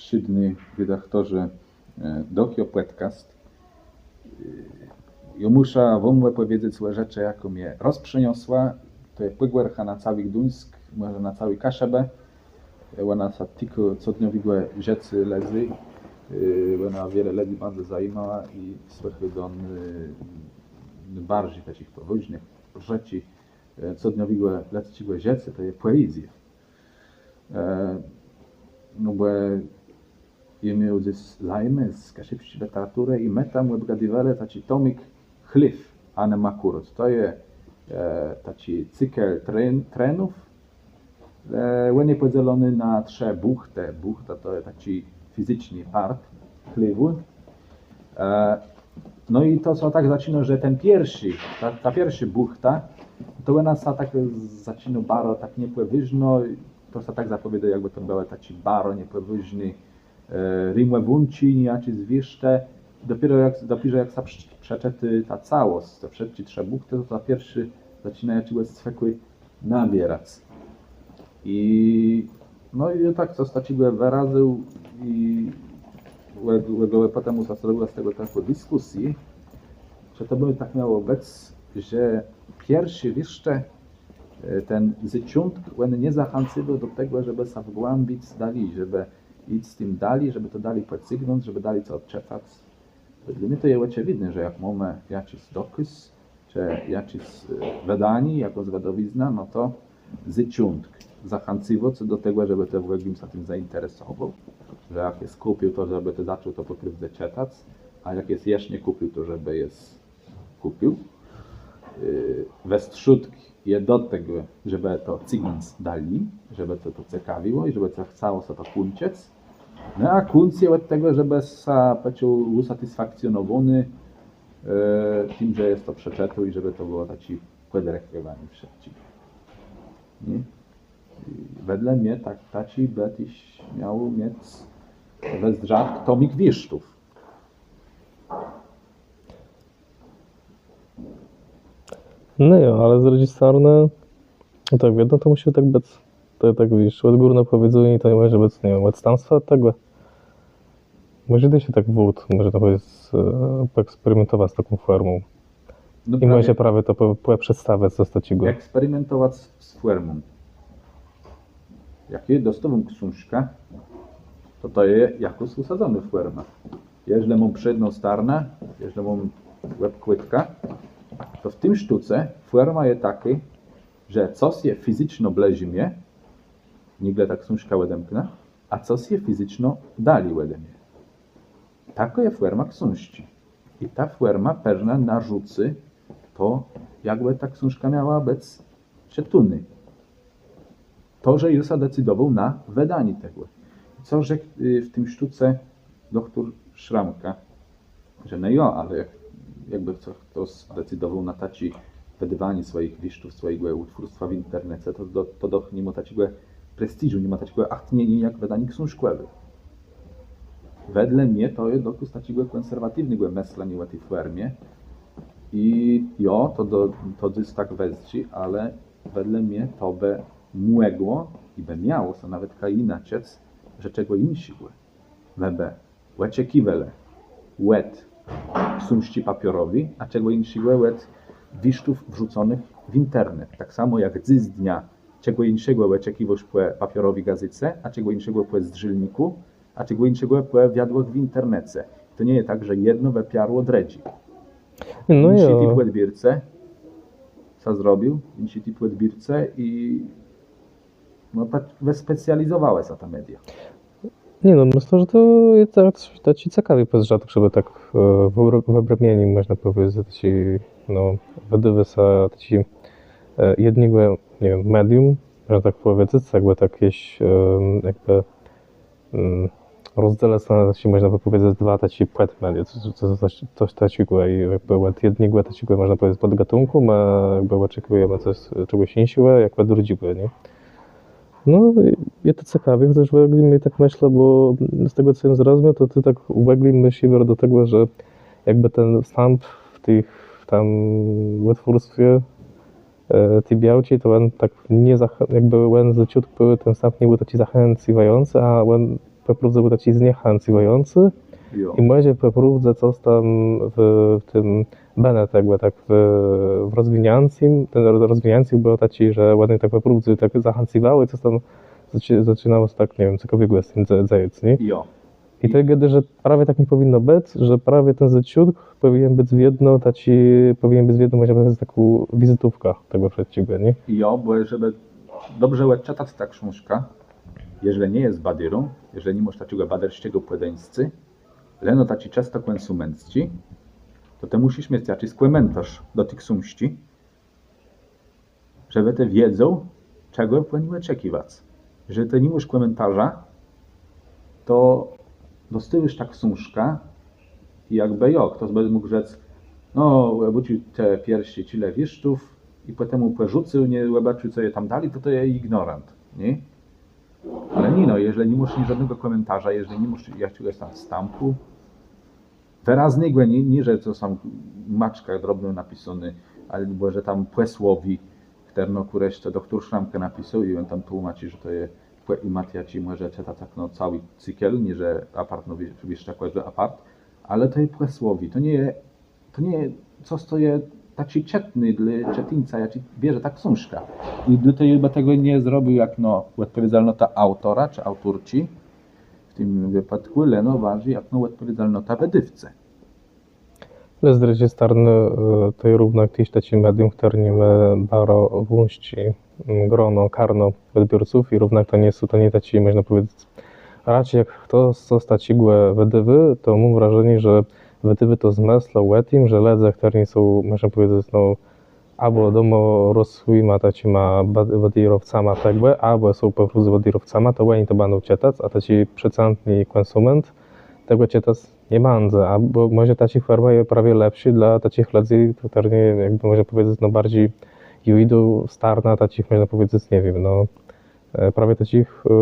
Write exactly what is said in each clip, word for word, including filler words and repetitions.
Przédny redaktorze, e, doch jo pòdkast. E, jô mùszã wóm òpòwiedzec ò rzeczë, jakô mie rozprzeniosła. To je pògwôrka na całi Gduńsk, mòże na całé Kaszëbë. E, òna sã tikô codniowégò żëcô lëdzy. E, òna wiele lëdzy baro zajima i słëchô do n-, nôbarżi taczich pòwôżnëch rzeczi, e, codniowégò lëdzczégò żëcô, to je pòezjô. E, no bò jô miôł dzes zajmë z kaszëbsczi lëteraturë i më tam òbgadiwelë taczi tomik Chléw Anë Makùrôt. To je, e, taczi cykel tren-, trenów. E, òn je pòdzelony na trzë bùchtë. Bùchta to je taczi fizyczny part chléwù. E, no i to sã tak zaczinô, że ten pierszi, ta, ta pierszô bùchta, to òna sã tak zaczinô baro tak niepòwôżno, to sã tak zapòwiôdô, jakbë to bëłë taczé baro niepòwôżné, e, rimòwónczi, nijaczé zwiérze. Dopiérze jak, dopiérze jak sã prze-, przeczëtô tã całosc, te wszëtczé trzë bùchtë, to ta pierszô zaczinô jaczégòs cwekù nabierac. I, no i tak to taczégò wërazył i òg-, òglowò pòtemù sã zrobiła z tegò takô diskùsjô, że to bë tak miało bëc, że pierszi wiérzch, e, ten zôczątk, òn nie zachãcywô do tegò, żebë sã wgłãbic dali, żebë jic z tim dali, żebë to dali pòcygnąc, żebë dali co òdczëtac. Dlô mie to je òczëwidné, że jak mómë jaczis dokôz, czë jaczis, e, wëdanié, jakôs wëdowizna, no to zôczątk zachãcywô co do tegò, żebë të w ògle sã tim zainteresowôł, że jak jes kùpił, to żebë të zaczął to pò prôwdze czëtac, a jak jes jesz nie kùpił, to żebë jes kùpił. E, westrzódk je do tegò, żebë to cygnąc dali, żebë to, to cekawiło i żebë to chcało sã to kùńczëc. No a kùńc je òd tegò, żebë sã pòczuł ùsatisfakcjonowóny, e, tim, że jes to przeczëtôł i żebë to bëło taczé pòdrechòwanié wszëtczégò. Nié? I wedle mie tak, taczi bë téż miôł miec wëzdrzatk tomik wiérztów. No jo, ale z drëdżi stronë, no tak wiedno to mùszi tak bëc. To je tak, wiész, òdgórné pòwiedzenié, to nie mòże bëc, nie wiém, òdstãpstwò òd tegò. Mòże dô sã tak wëd, mòże to pòwiedzec, e, pòeksperimentowac z taką fòrmą. No i prawie. Mòże prawie to pò-, pò-, przedstawic, co z taczégò. Eksperymentowac z fòrmą. Jak jô dostôwóm ksążkã, to to je jakôs ùsadzonô fòrma. Jeżlë móm przédną starnã, jeżlë móm òbkłôdkã, to w tim sztóce fòrma je takô, że cos je fizyczno blëżi mie, nigle ta ksążka òdemknã, a cos je fizyczno dali òde mie. Takô je fòrma ksążczi. I ta fòrma pewno narzucy to, jakbë ta ksążka miała bëc czëtónô. To, że jô sã decydowôł na wëdanié tegò. Co rzekł, y, w tim sztóce doktór Szramka, że no jo, ale jak, jakbë chto, chto decydowôł na taczé wëdôwanié swòjich wiérztów, swòjégò ùtwórstwa w internece, to, to, to doch ni mô taczégò prestiżu, ni mô taczégò achtnieniô jak wëdanié ksążkòwé. Wedle mie to je dokôz taczégò kònserwatiwnégò mëszleniô ò ti fòrmie. I jo, to do, to dzys tak wëzdrzi, ale wedle mie to bë mògło i bë miało sã nawetka jinaczi rzec, że czegò jinszégò më bë òczekiwelë òd ksążczi papiorowi, a czegò jinszégò òd wiérztów wrzuconëch w internet. Tak samò jak dzysdnia czegò jinszégò òczekiwôsz pò papiorowi gazéce, a czegò jinszégò pò zdrzélnikù, a czegò jinszégò pò wiadłach w internece. To nie je tak, że jedno wëpiarło drëdżé. No jo. Jinszi tip òdbiércë sã zrobił, jinszi tip òdbiércë i no tak wëspecjalizowałë sã te media. Nié, no mëszlã, że to je ta-, taczi cekawi pòzdrzatok, żebë tak, e, wëòbr-, wëòbrëmienié, mòżna pòwiedzec, taczi, no, wëdôwô sã taczi, e, jednégò, nie wiém, medium, mòżna tak pòwiedzec, jakbë tak jesz, e, jakbë, mm, rozdzelëc na taczi, mòżna pòwiedzec, dwa taczé pòdmedia, co, co, co, cos taczégò i jakbë òd jednégò taczégò, mòżna pòwiedzec, pòdgatunkù më jakbë òczekiwómë cos, czegòs jinszégò, jak òd drëdżégò, nié? No, je to cekawi, chòc w ògle mie tak mëszlã, bò z tegò, co jem zrozmiôł, to të tak w ògle môsz jiwer do tegò, że jakbë ten wstãp w tëch tam ùtwórstwie, e, ti białczi, to òn tak nie zachã-, jakbë òn z zôczątkù, ten wstãp nie béł taczi zachãcywający, a òn pò prôwdze béł taczi zniechãcywający. Jo. I mòże pò prôwdze cos tam w, w tim bënë tegò, tak w, w rozwiniãcym, ten roz-, rozwiniãcy béł taczi, że ładnie tak pò prôwdze tak zachãcywôł i cos tam zaczi-, zaczinało sã tak, nie wiém, cekawégò z tim dze-, dzejôc, nié? Jo. I to je gôdô, że prawie tak nie pòwinno bëc, że prawie ten zôczątk pòwinien bëc wiedno taczi, pòwinien bëc wiedno, mòże bëc takô wizytówka tegò wszëtczégò, nié? Jo, bò żebë dobrze òdczëtac tã ksążkã, jeżlë nie jes badérą, jeżlë ni môsz taczégò badérsczégò pòdéńscô, leno taczi czësto kònsumencczi, to të mùszisz miec jaczis kòmentôrz do ti ksążczi, żebë të wiedzôł, czegò pò ni òczekiwac. Że të ni môsz kòmentôrza, to dostôwôsz tã ksążkã i jakbë jo, chtos bë mógł rzec, no, òbôcził te pierszé czile wiérztów i pòtemù pòrzucył, nie òbôcził, co je tam dali, to to je ignorant, nié? Ale nié, no, jeżlë ni môsz niżódnégò kòmentôrza, jeżlë ni môsz jaczégòs tam wstãpù, wëraznégò, nié, nié, że to są maczkã drobną napisóné, abò że tam pòsłowi, chtërno kùreszce doktór Szramka napisôł i òn tam tłómaczi, że to je pòemat, jaczi mòże czëtac tak, no, całi cykel, nié, że apart, no, wiész, wiész, tak, że apart, ale to je pòsłowi, to nie je, to nie je cos, co je taczi czëtny dlô czëtińca, jaczi bierze tã ksążkã. I dlôte jô bë tegò nie zrobił jak, no, òdpòwiedzalnota aùtora czë aùtórczi, w tim wëpôdkù, leno barżi jak, no, òdpòwiedzalnota wëdôwcë. Ale z drëdżi stronë, e, to je równak téż taczé medium, chtërnym, e, baro wąsczi, mm, grono, karno òdbiorców i równak to nie są, to nie taczé, mòżna pòwiedzec, rôczi jak chtos cos taczégò wëdôwô, to móm wrażenié, że wëdôwô to z mëslą ò tim, że lëdze, chtërny są, mòżna pòwiedzec, no, abò domòrosłima taczima ba-, badérowcama tegò, abò są pò prostu badérowcama, to òni to bãdą czëtac, a taczi przecãtny kònsument tegò czëtac nie bãdze, abò mòże taczi fòrma je prawie lepszô dlô taczich lëdzy, chtërny, jakbë mòżna pòwiedzec, no, barżi ju jidą w starnã taczich, mòżna pòwiedzec, nie wiém, no, e, prawie taczich, e,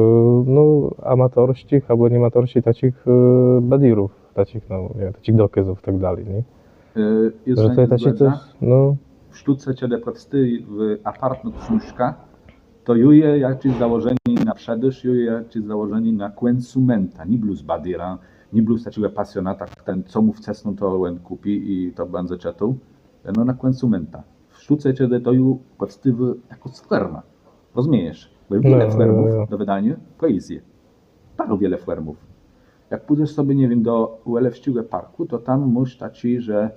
no, amatorsczich abò niematorszczich taczich, e, badérów, taczich, no, nie wiém, taczich dokôzów i tak dali, nié? E, jô sã taczé zgòdzã. Cos, no. W sztëce, czedë pòwstôwô apartnô ksążka, to ju je jaczés założenié na przedôż, ju je jaczés założenié na kònsumenta, nié blós badéra, nié blós taczégò pasjonata, ten, co mù wcësną, to òn kùpi i to bãdze czëtôł, no, na kònsumenta. W sztëce, czedë to ju pòwstôwô jakò fòrma. Rozmiejesz? Bò je wiele fòrmów do wëdaniô pòezje. Baro wiele fòrmów. Jak pùdzesz sobie, nie wiém, do Òlewsczégò Parkù, to tam môsz taczé, że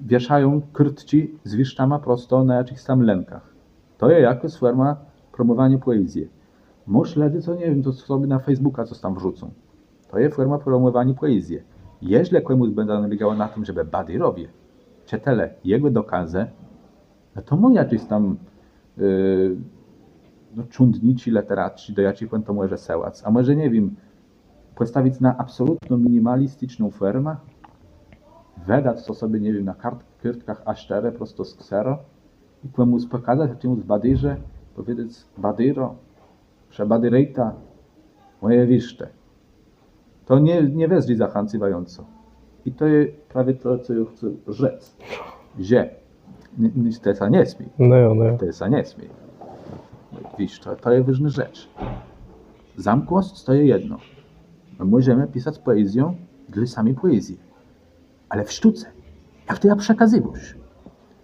wieszają kôrtczi z wiérztama prosto na jaczichs tam lënkach. To je jakôs fòrma promòwaniô pòezje. Môsz lëdzy, co, nie wiém, to sobie na Facebooka cos tam wrzucą. To je fòrma promòwaniô pòezje. Jeżlë kòmùs bãdze zalegało na tim, żebë badérowie czëtelë jegò dokôzë, no to mô jaczés tam, e, no, cządniczi lëteracczé, do jaczich òn to mòże sëłac. A mòże, nie wiém, pòstawic na absolutno minimalisticzną fòrmã, wëdac to sobie, nie wiém, na kart-, kôrtkach A sztërë prosto z ksero i kòmùs pòkazac, a czemùs badérze pòwiedzec: badéro, przebadérëjta mòje wiérztë. To nie, nie wëzdrzi zachãcywająco. I to je prawie to, co jô chcã rzec. Że, n-, n-, të sã nie smiéj. No jo, no jo. Të sã nie smiéj. Wiész, to, to je wôżnô rzecz. Zamkłosc to je jedno. Më mòżemë pisac pòezjã dlô sami pòezje. Ale w sztëce, jak të jã przekazywôsz,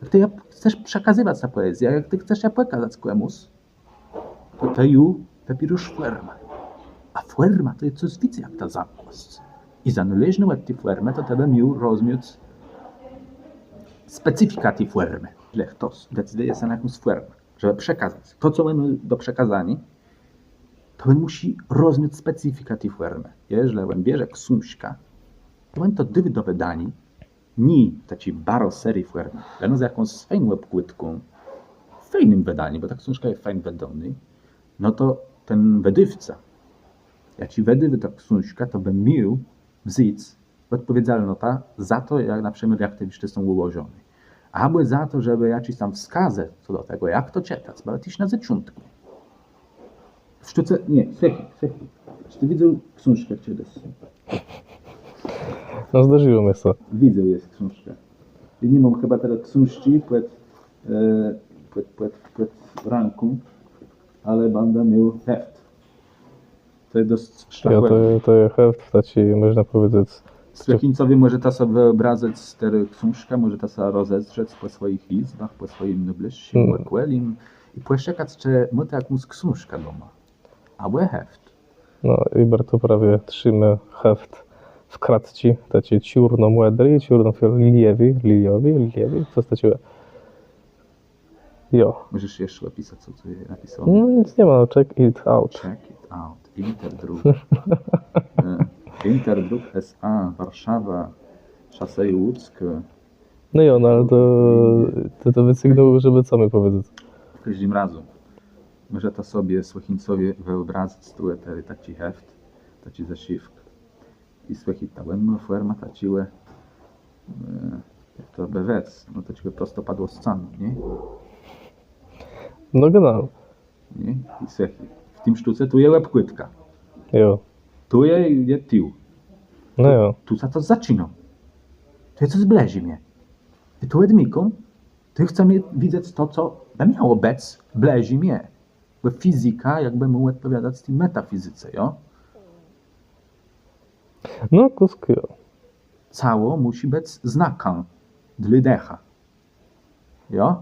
jak të jã chcesz przekazywac, tã pòezjã, jak të chcesz jã pòkazac kòmùs, to të ju wëbiérôsz fòrmã. A fòrma to je cos wicy jak ta zamkłosc. I zanôleżno òd ti fòrmë, to të bë miôł rozmiec specyfikã ti fòrmë. Jeżlë chtos decydëje sã na jakąs fòrmã, żebë przekazac to, co òn mô do przekôzaniô, to òn mùszi rozmiec specyfikã ti fòrmë. Jeżlë òn bierze ksążkã, to òn to dôwô do wëdaniô, nié w taczi baro sëri fòrmie, leno z jakąs fejną òbkłôdką, w fejnym wëdanim, bò ta ksążka je fejn wëdónô, no to ten wëdôwca, jaczi wëdôwô tã ksążkã, to bë miôł wząc òdpòwiedzalnotã za to, jak na przëmiôr, jak te wiérztë są ùłożoné. Abò za to, żebë jaczés tam wskazë co do tegò, jak to czëtac, bò téż na zôczątkù. W sztëce, nié, sëchi, sëchi. Czë të widzôł ksążkã czedës? No, zdarzëło mie sã. Widzôł jes ksążkã. I ni móm chëba terô ksążczi pòd, e, pòd, pòd, pòd rãką, ale bãdã miôł heft. To je dosc szlachetné. To je heft taczi, mòżna pòwiedzec. Słëchińcowie, mòżeta so wëòbrazëc chtërną ksążkã, mòżeta so rozezdrzec pò swòjich jizbach, pò swòjim nôblëższim òkòlim i pòszëkac, czë môta jakąs ksążkã doma. Abò heft. No i Hubert prawie trzimie heft w kratce, taczi czôrnomòdri, czôrno-fiol-, liliowi, liliowi, liliowi, co taczégò. Jo. Mòżesz jesz òpisac, co tu je napisóné? No nic ni ma, no, check it out. Check it out. Interdruk. E, Interdruk S A, Warszawa, Szasé Łódzkie. No jo, no ale to, to, to wëcygnął, żebë co mie pòwiedzec. W kòżdim razu. Mòżeta so, słëchińcowie, wëòbrazëc tu terô taczi heft, taczi zesziwk. I słëchôj, ta òn mô fòrmã taczégò, e, jak to bë rzec, no, taczégò prostopadłoscanu, nié? No genau. Nié? I słëchôj, w tim sztóce tu je òbkłôdka. Jo. Tu je, je tił. No jo. Tu sã to zaczinô. Tu je cos blëżi mie. I tu òdmikóm, tu chcã widzec to, co bë miało bëc blëżi mie. Bò fizyka jakbë mô òdpòwiadac ti metafizyce, jo? No, kùsk jo. Cało mùszi bëc znakã dlô dëcha. Jo?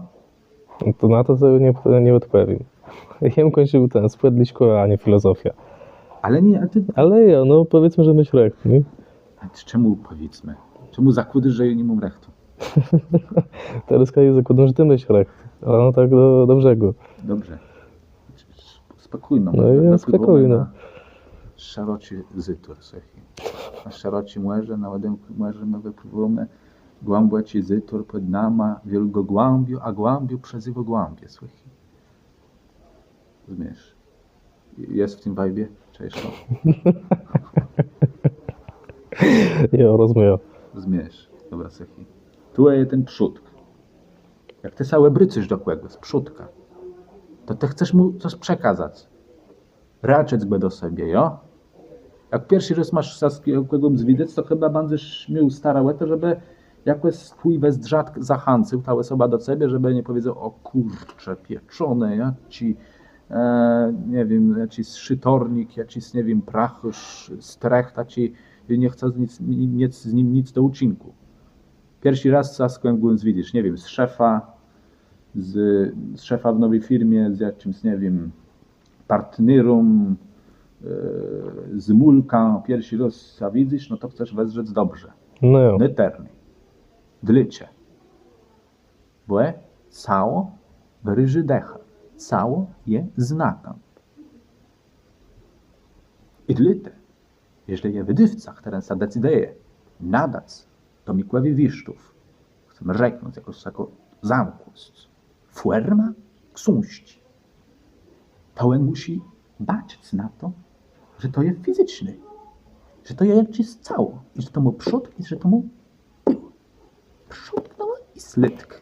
To na to so nie, nie òdpòwiém. Jem kùńcził ten spòdliczkò, a nié filozofiã. Ale nié, ale të... Ale jo, no pòwiedzmë, że môsz recht, nié? A të czemù pòwiedzmë? Czemù zakłôdôsz, że jô ni móm rechtu? Terô jô zakłôdóm, że të môsz recht. Ale no tak do, do brzegù. Dobrze. Spòkójno. No i spòkójno. Na szeroczi zétur, słëchôj. Na szeroczé mòrze, na òdemkłé mòrze më wëpłiwómë. Głãbòczi zétur pòd nama wiôlgô głãbiô, a głãbiô przëzéwô głãbié, słëchôj. Rozmiejesz? Jes w tim vibie? Czë jesz? Jo, rozmiejã. Rozmiejesz. Dobra, słëchôj. Tu je ten przódk. Jak të sã òbrócysz do kògòs z przódka, to të chcesz mù cos przekazac. Rôczëc gò do sebie, jo? Jak pierszi rôz môsz sã z kògòs widzec, to chëba bãdzesz miôł starã ò to, żebë jakòs twój wëzdrzatk zachãcył tã òsobã do cebie, żebë nie pòwiedzôł: „Ò kùrcze pieczoné, jaczi, e, nie wiém, jaczis szëtornik, jaczis, nie wiém, prachôrz, strëch taczi, nie chcã nic, miec z nim nic do ùczinkù”. Pierszi rôz sã z kògòs widzysz, nie wiém, z szefã, z, z szefã w nowi firmie, z jaczims, nie wiém, partnerã, e, z mùlką, pierszi rôz sã widzysz, no to chcesz wëzdrzec dobrze. No jo. Nôtërny. Dlôcze? Bò cało wërôżô dëcha. Cało je znakã. I dlôte, jeżlë je wëdôwca, chtëren sã decydëje nadac tomikòwi wiérztów, chcemë rzeknąc, jakòs, jakò zamkłosc, fòrma ksążczi, to òn mùszi baczëc na to, że to je fizyczné, że to je jaczés cało i że to mô przódk i że to mô tił. Przódk, no i slôdk.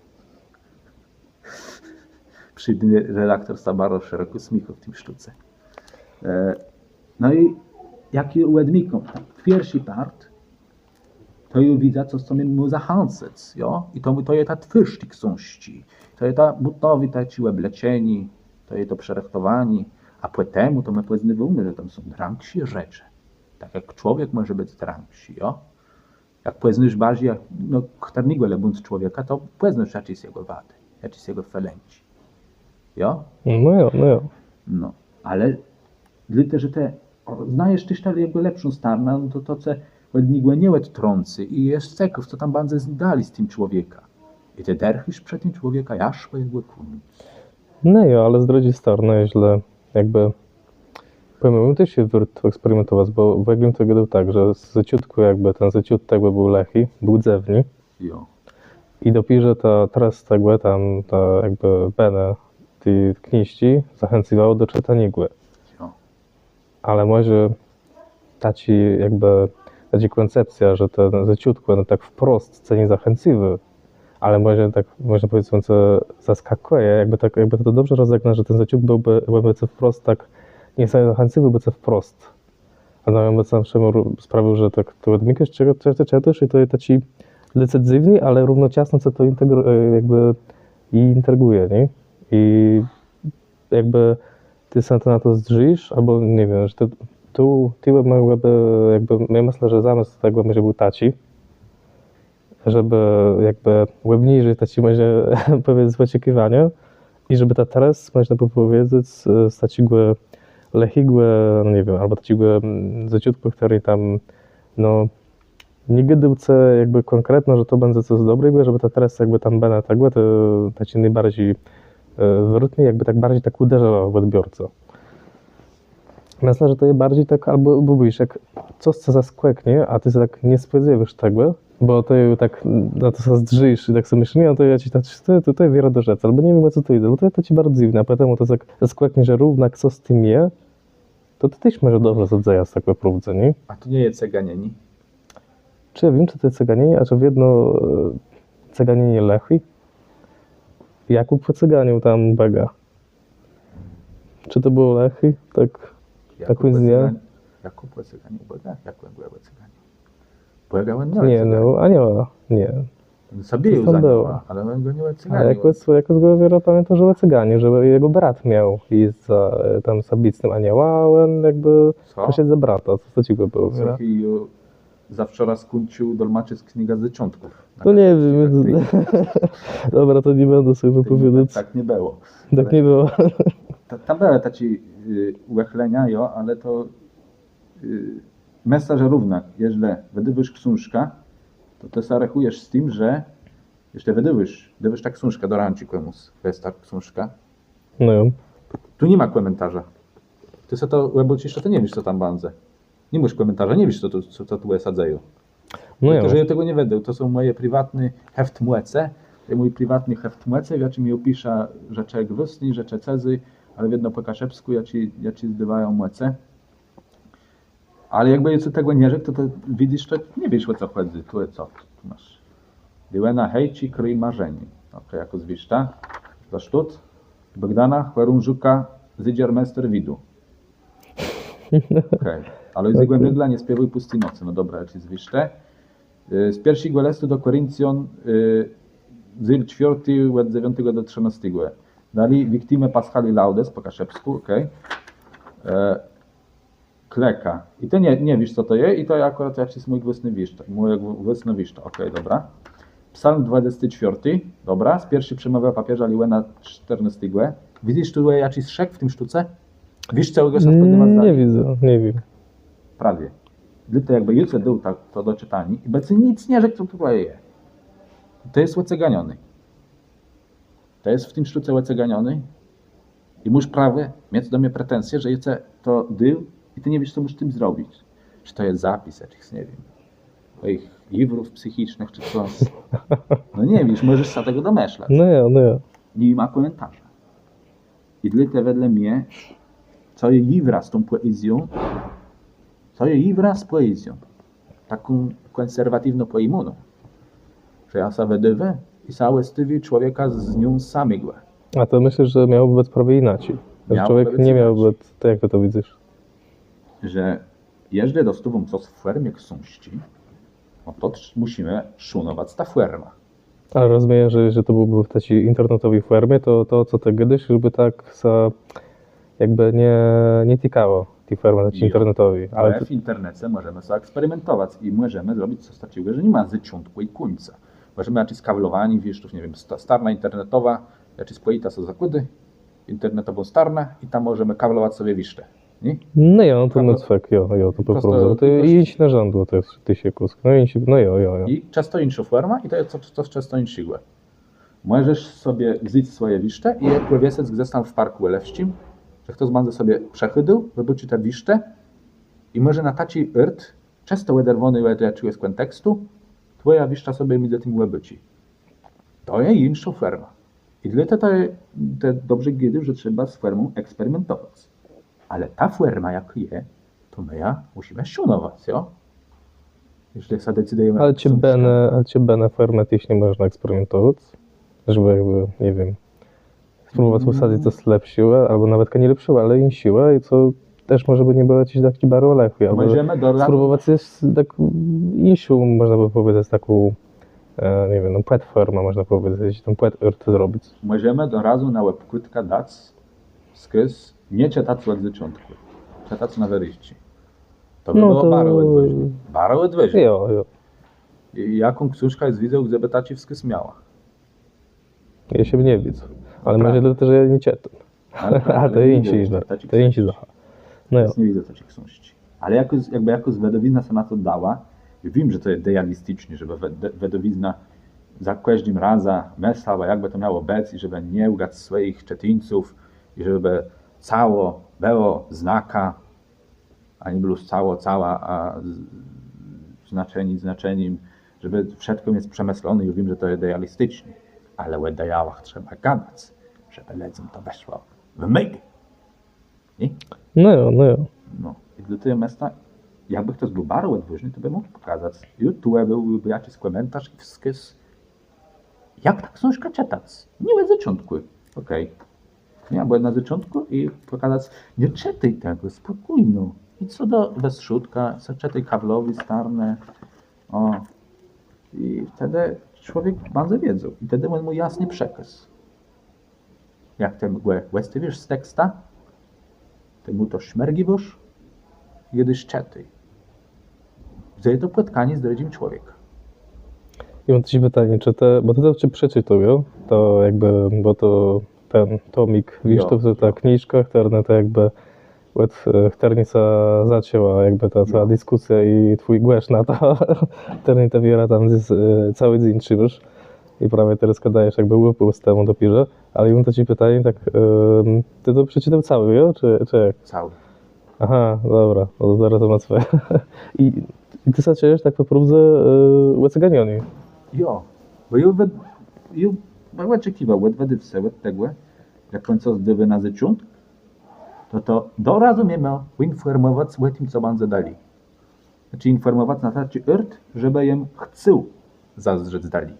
Przédny redaktor sã baro szerokò ùsmiéchł w tim sztóce. E, no i jak jô òdmikóm pierszi part, to jô widzã cos, co mie mô zachãcëc, jo? I to, to je ta twôrz ti ksążczi. To je ta bùtnowi, taczé òbleczenié, to je to przërëchtowanié. A pòtemù to më pòznôwómë, że tam są drãgszé rzeczë. Tak jak człowiek mòże bëc drãgszi, jo? Jak pòznôsz barżi, jak, no, chtërnégò le bądz człowieka, to pòznôsz jaczés jegò wadë, jaczés jegò felënczi. Jo? No jo, no jo. No, ale dlôte, że të znajesz téż tã jegò lepszą starnã, no to, to ce òd niegò nie òdtrący i jes cekôw, co tam bãdze dali z tim człowiekã. I të dërchôsz przë tim człowiekã jaż pò jegò kùńc. No jo, ale z drëdżi starnë, jeżlë jakbë, pòwiém, téż je wôrt eksperimèntowac, bò w ògle to gôdôł tak, że z zôczątkù jakbë ten zôczątk jakbë béł lëchi, béł dzëwny. Jo. I dopiérze ta trest tegò tam, ta jakbë bënë ti knéżczi zachãcywało do czëtaniégò. Jo. Ale mòże taczi jakbë, taczi kòncepcjô, że ten zôczątk, no tak wprost ce nie zachãcywô, ale mòże tak, mòżna pòwiedzec, òn ce zaskakùje, jakbë tak, jakbë to dobrze rozegnãc, że ten zôczątk béłbë, jakbë ce wprost tak nie zachãcywôł, bë ce wprost. A nawet bë ce na przëmiôr sprawił, że tak të òdmikôsz, czegò, czegò të czëtôsz i to je taczi decyzyjny, ale równoczasno ce to integru-, e, jakbë i integrëje, nié? I jakbë të sã na to zdrzisz, abò nie wiém, że të Tu, tu mògłëbë, jakbë, jô mëszlã, że zamësł tegò mòże béł taczi, żebë jakbë òbniżëc taczé, mòże pòwiedzec, òczekiwania i żebë ta Trest, mòżna bë pòwiedzec, z taczégò lëchégò, no nie wiém, abò taczégò zôczątkù, chtëren tam, no, nie gôdôł cë jakbë kònkretno, że to bãdze cos dobrégò, żebë ta Trest jakbë tam bëła tegò, to taczi nôbarżi wërtny, jakbë tak barżi tak ùderza w òdbiorcã. Mëszlã, że to je barżi tak, abò, bò wiész, jak cos cë zaskòknie, a të sã tak nie spòdzéwôsz tegò, bò të tak na to sã zdrzisz i tak so mëslisz, nié, no to jaczis taczi, to, to, to je wierã do rzeczë, abò nie wiém, ò co to jidze, bò to je taczi baro dzywny, a pòtemù to tak zaskòknie, że równak cos z tim je, to to téż mòże dobrze sã dzejac tak pò prôwdze, nié? A to nie je cëganienié? Czë jô wiém, czë to je cëganienié, a czë wiedno cëganienié lëché? Jakùb pòcëganił tam Bòga. Czë to bëło lëché? Tak, tak midzë nié. Jakùb pòcëganił Bòga? Jak òn gò pòcëganił? Bòga òn nie... Nié, no, anioła, nié. Òn sã bił z aniołã, ale òn gò nie pòcëganił. Ale jakòs, jakòs gò wierã pamiãtóm, że pòcëganił, że jegò brat miôł jic tam sã bic z tim aniołã, a òn jakbë pòszedł za brata, cos taczégò bëło, nié? Zawczora skùńcził dolmaczëc Knjigã Zôczątków. No nie wiém. Dobra, to nie bãdã sã wëpòwiôdôł. Tak nie bëło. Tak nie bëło. Tam bëłë taczé ùchwalenia, jo, ale to mëszlã, że równak, jeżlë wëdôwôsz ksążkã, to të sã rechùjesz z tim, że jeżlë wëdôwôsz, dôwôsz tã ksążkã do rãczi kòmùs, to je ta ksążka. No jo. Tu ni ma kòmentarza. Të so to òbôczisz, to të nie wiész, co tam bãdze. Ni môsz kòmentarza, nie wiész, co tu, co tu sã dzeje. No jo. Że jô tegò nie wëdôł, to są mòje priwatné heftmòce, mój priwatny heftmòce, w jaczim jô piszã rzeczë gwôsné, rzeczë cëzé, ale wiedno pò kaszëbskù, jaczé, jaczé zdôwają mòce. Ale jakbë jô cë tegò nie rzekł, to, to widzysz, to nie wiész, ò co chòdzy. Tu je co? Tu môsz. Diôna Hejczi, Krôj marzeni. Okej, jakô zwiôrzta? Zasztót. Bògdana Chòrążuka, Zédżerméster widu. Okej. Alojzégò Nôdla, Nie spiéwôj pùsti nocë. No dobra, jaczis zwiôrtë. Z pierszégò lëstu do Kòrincjan, dzél czwiôrti, òd dzewiątégò do trzënôstégò. Dali Victime Paschalis Laudes, pò kaszëbskù, okej. Kleka. I të nie, nie wiész, co to je, i to je akùrat jaczis mój gwôsny wiérzt, mòja gwôsnô wiérzta. Okej, dobra. Psalm dwadzesti czwiôrti, dobra, z pierszi przemòwë papieża Leòna sztërnôstégò. Widzysz tu jaczis szëk w tim sztëkù? Wiész, czegò sã spòdzewac? Nie widzã, nie wiém. Prawie. Dlôte jakbë jô cë dôł tak to do czëtaniô i bë cë nick nie rzekł, co tu je. To je òcëganioné. To je w tim sztëkù òcëganioné. I môsz prawò miec do mie pretensje, że jô cë to dôł i të nie wiész, co môsz z tim zrobic. Czë to je zapis jaczis, nie wiém, twòjich jiwrów psychicznëch, czë co. No nie wiész, mòżesz sã tegò domëszlac. No jo, no jo. Ni ma kòmentarza. I dlôte wedle mie, co je jiwrã z tą pòezją, co je jiwrã z pòezją, taką kònserwatiwną pòjmóną, że jã sã wëdôwô i sã òstôwiô człowieka z nią samégò. A të mëslisz, że miałobë bëc prawie jinaczi? Że człowiek nie miôłbë, to jak të to widzysz? Że jeżlë dostôwóm cos w fòrmie ksążczi, no to mùszimë szónowac tã fòrmã. Ale rozmiejã, że, że to bëłobë w taczi internetowi fòrmie, to, to, co të gôdôsz, żebë tak sã jakbë nie, nie tikało ti fòrmë taczi internetowi. Ale w internece mòżemë so eksperimentowac i mòżemë zrobic cos taczégò, że ni ma zôczątkù i kùńca. Mòżemë jaczés kawlowanié wiérztów, nie wiém, starna internetowô, jaczis pòeta so zakłôdô internetową starnã i tam mòżemë kawlowac sobie wiérztë. Nié? No jo, to mô cwek, jo, jo, to pò prôwdze. To je jinszé nôrzãdzé, to je téż kùsk. No jo, jo, jo. I czësto jinszô fòrma i to je cos czësto jinszégò. Mòżesz sobie wząc swòje wiérztë i je pòwiesëc gdzes tam w parkù òlëwsczim, że chtos bãdze sobie przechòdzył, òbôczi te wiérztë i mòże na taczi ôrt, czësto òderwóné òd jaczégòs kòntekstu, twòja wiérzta sobie midzë tim òbôczi. To je jinszô fòrma. I dlôte to je, të dobrze gôdôsz, że trzeba z fòrmą eksperimentowac. Ale ta fòrma, jak je, to më jã mùszimë szónowac, jo? Jeżlë sã decydëjemë. Ale czë bënë, ale czë bënë fòrmë téż nie mòżna eksperimentowac? Żebë jakbë, nie wiém, spróbòwac ùsadzëc cos lepszégò, abò nawetka nié lepszégò, ale jinszégò i co téż mòże bë nie bëło jaczés taczé baro lëché, abò spróbòwac je tak jinszą, mòżna bë pòwiedzec, taką, nie wiém, no, pòdfòrmã, mòżna pòwiedzec, jaczis tam pòdôrt zrobic. Mòżemë do razu na òbkłôdkã dac wskôz: nie czëtac òd zôczątkù. Czëtac na wëriwczi. To bë bëło baro òdwôżné. Baro òdwôżné. Jo, jo. I jaką ksążkã jes widzôł, żebë taczé wësmiała? Jô jesz nie widzôł. Ale mòże dlôte, że jô nie czëtóm. A to je jinszô zacha. No jo. Nie widzã taczi ksążczi. Ale jakbë jakôs wëdôwizna sã na to dała, wiém, że to je idealisticzné, żebë wëdôwizna za kòżdim razã mëslała, jakbë to miało bëc i żebë nie łgac swòjich czëtińców i żebë cało bëło znakã, a nié blós cało całã, a znaczenié znaczenim, żebë wszëtkò miec przemëszloné. Jô wiém, że to idealisticzné, ale ò ideałach trzeba gadac, żebë lëdzóm to weszło w mëzg. Nié? No jo, no jo. No i dlôte mëszlã, jakbë chtos béł baro òdwôżny, to bë mógł pòkazac. Ju tu bëłbë jaczis kòmentarz i wskôz, jak tã ksążkã czëtac. Nié òd zôczątkù. Òkej. Nié, bò na zôczątkù i pòkazac, nie czëtôj tegò, spòkójno. I co do westrzódka, so czëtôj Kawlowé, Starne. Ò. I tedë człowiek bãdze wiedzôł. I tedë mô jasny przekôz. Jak të gò wëstôwisz z tekstã, të mù to szmërgiwôsz, i czëtôj. Że je to pòtkanié z drëdżim człowiekã. I móm téż pitanié, czë të, bò të to czë przeczëtôł, jo? To jakbë, bò to ten tomik, wiész, to ta knéżka, chtërna to jakbë òd chtërny sã zaczãła jakbë ta całô diskùsjô i twój głos na to, chtërny të wierã tam całi dzéń trzimôsz. I prawie terôzka dôwôsz jakbë òpòwiesc temù dopiérze. Ale jô móm taczé pitanié, tak, të to przeczëtôł całi, jo? Czë jak? Całi. Aha, dobra, no to zarô to mô swòje. I të sã czëjesz tak pò prôwdze òcyganiony? Jo, bò jô òczekiwôł òd wëdôwcë, òd tegò, jak òn cos dôwô na zôczątk, to to do razu mie mô pòinfòrmòwac ò tim, co bãdze dali. Znaczi infòrmòwac na taczi ôrt, żebë jem chcôł zazdrzec dali.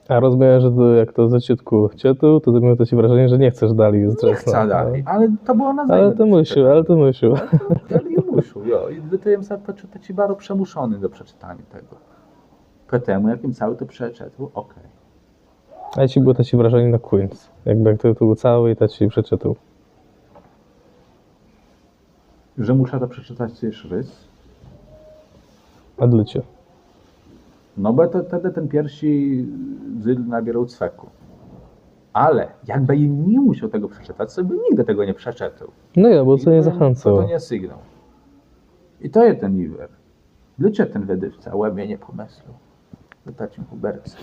A rozmiejã, że të jak to z zôczątkù czëtôł, to të miôł taczé wrażenié, że nie chcesz dali zdrzec. Nie chcã dali, ale to bëło na zajmã. Ale të mùszôł, ale të mùszôł. Ale jô mùszôł, jo. I dlôte jem sã pòczuł taczi baro przëmùszony do przeczëtaniô tegò. Pò temù, jak jem całi to przeczëtôł, òkej. A jaczé bëło taczé wrażenié na kùńc? Jakbë jak të to całi taczi przeczëtôł. Że mùszã to przeczëtac jesz rôz. A dlôcze? No bò to tedë ten pierszi dzél nabiérôł cwekù. Ale jakbë jô nie mùszôł tegò przeczëtac, to bë nigdë tegò nie przeczëtôł. No jo, bò to nie zachãcało. To nie sygnôł. I to je ten jiwer. Dlôcze ten wëdôwca ò mie nie pòmëslôł? Ò taczim Huberce.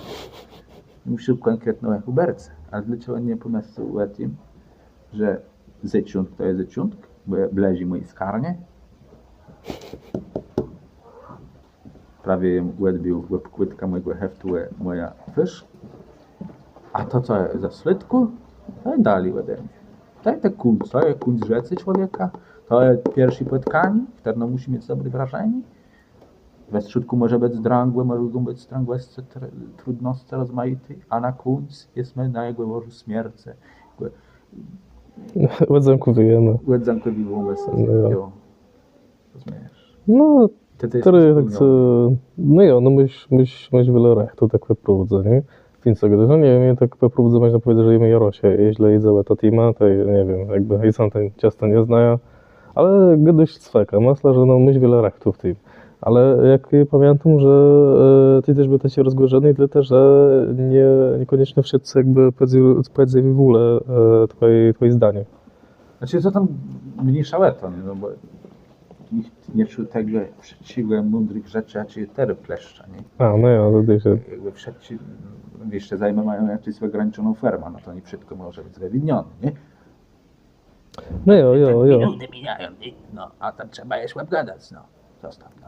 Mùszôł kònkretno ò Huberce, ale dlôcze òn nie pòmëslôł ò tim, że zôczątk to je zôczątk, bò je blëżi mòji skarnie. Prawie jem òdbił òbkłôdkã mòjégò heftu ò mòjã twôrz. A to, co je za slôdkù, to je dali òde mie. To je ten kùńc, to je kùńc rzeczë człowieka, to je pierszé pòtkanié, chtërno mùszi miec dobré wrażenié. We strzódkù mòże bëc drãgò, mògą bëc drãgòscë, trudnoscë rozmajité, a na kùńc jesmë na jegò łożu smiercë. Òdzãkòwiwómë. Òdzãkòwiwómë sã. Rozmiejesz? No, terô tak, no jo, no môsz, môsz wiele rechtu tak pò prôwdze, nié? Wiãc tegò, no nie wiém, tak pò prôwdze mòżna pòwiedzec, że jem jôrô sã, jeżlë jidze ò tã témã, to nie wiém, jakbë jô sóm ten czãsto nie znajã. Ale gôdôsz cwekã, mëszlã, że no môsz wiele rechtu w tim. Ale jak pamiãtóm, że të téż béł taczi rozgòrzony, dlôte że nie, niekònieczno wszëtcë jakbë pòdzywiwelë twòje zdanié. Znaczi, co tam, mniészô ò to, nié? No bò nicht nie czuł tegò, że wszëtczégò mądrëch rzeczi, jaczé terô pleszczã, nié? A no jo, to téż. Jakbë wszëtcë, wiész, te zajmë mają jakąs ògrańczoną fòrmã, no to nie wszëtkò mòże bëc wëwinioné, nié? No jo, jo, jo. Minutë mijają, nié? No a tam trzeba jesz òbgadac, no. Cos tam, no.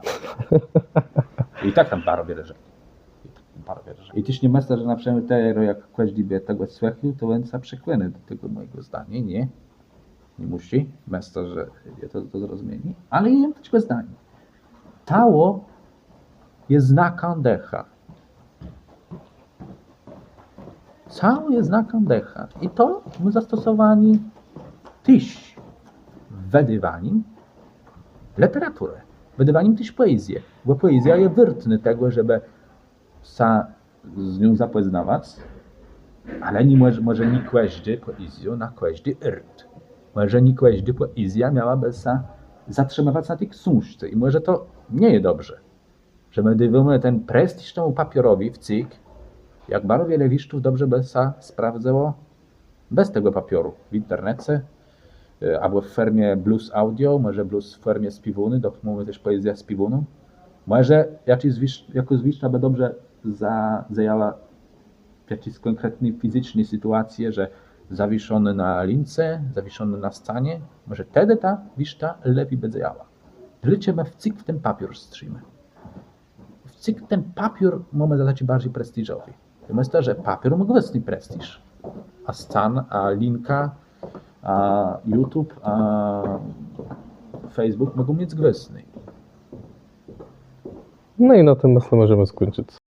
I tak tam baro wiele rzeczi. I téż nie mëszlã, że na przëmiôr terô, jak kòżdi bë tegò słëchôł, to òn sã przekònô do tegò mòjégò zdaniô, nié? Nie mùszi, mëszlã, że je to do zrozmieniô, ale jem taczégò zdaniô. Cało je znakã dëcha. Cało je znakã dëcha. I to mô zastosowanié téż w wëdôwanim lëteraturë, w wëdôwanim téż pòezje, bò pòezjô je wôrtnô tegò, żebë sã z nią zapòznawac, ale nié mòże, mòże nié kòżdô pòezjô na kòżdi ôrt. Mòże nié kòżdô pòezjô miałabë sã zatrzëmëwac na ti ksążce. I mòże to nie je dobrze, że më dôwómë ten prestiż temù papiorowi wcyg, jak baro wiele wiérztów dobrze bë sã sprawdzëło bez tegò papioru w internece, abò w fòrmie blós audio, mòże blós w fòrmie spiéwóny, doch mómë téż pòezjã spiéwóną. Mòże jakô wiérzta bë dobrze zadzejała w jaczis kònkretny fizyczny sytuacje, że zawieszony na lince, zawieszony na scanie, mòże tedë ta wiérzta lepi bë dzejała. Dlôcze më wcyg w ten papiór strzimë? Wcyg ten papiór mómë za taczi barżi prestiżowi. Wiémë, że papiór mô gwësny prestiż. A scan, a linka, a YouTube, a Facebook mògą miec gwësny. No i na tim, mëszlã, mòżemë skùńczëc.